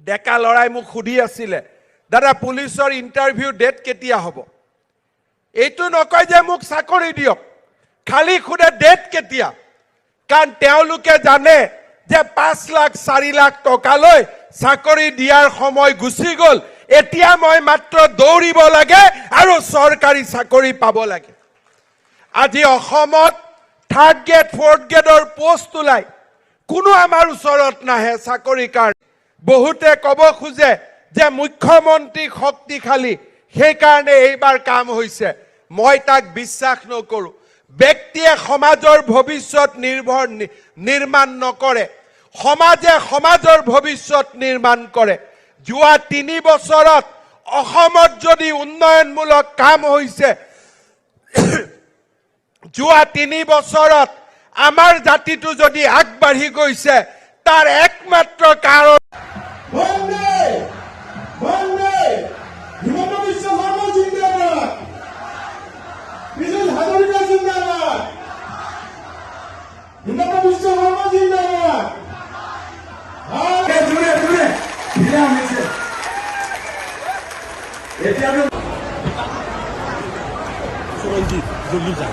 ডেকা ল'ৰাই মোক সুধি আছিলে, "দাদা, পুলিচৰ ইণ্টাৰভিউ ডেট কেতিয়া হ'ব?" এইটো নকয় যে মোক চাকৰি দিয়ক, খালি সোধে ডেট কেতিয়া। কাৰণ তেওঁলোকে জানে যে 5 লাখ, 4 লাখ টকালৈ চাকৰি দিয়াৰ সময় গুচি গ'ল। এতিয়া মই মাত্ৰ দৌৰিব লাগে আৰু চৰকাৰী চাকৰি পাব লাগে। আজি অসমত থাৰ্ড গ্ৰেড, ফ'ৰ্থ গ্ৰেডৰ পোষ্ট ওলাই, কোনো আমাৰ ওচৰত নাহে চাকৰিৰ কাৰণে। বহুতে ক'ব খোজে যে মুখ্যমন্ত্ৰী শক্তিশালী, সেইকাৰণে এইবাৰ কাম হৈছে। মই তাক বিশ্বাস নকৰোঁ। ব্যক্তিয়ে সমাজৰ ভৱিষ্যত নিৰ্মাণ নকৰে, সমাজে সমাজৰ ভৱিষ্যত নিৰ্মাণ কৰে। যোৱা 3 বছৰত অসমত যদি উন্নয়নমূলক কাম হৈছে, যোৱা 3 বছৰত আমাৰ জাতিটো যদি আগবাঢ়ি গৈছে, তাৰ একমাত্ৰ কাৰণ বন্দে বন্দে। হিমন্ত বিশ্ব শৰ্মা জিন্দাবাদ! পীযুষ হাজৰিকা জিন্দাবাদ! হিমন্ত বিশ্ব শৰ্মা জিন্দাবাদ! জোৰে জোৰে ঢিলা হৈছে এতিয়াতো। সুৰঞ্জিত, জলদি যা।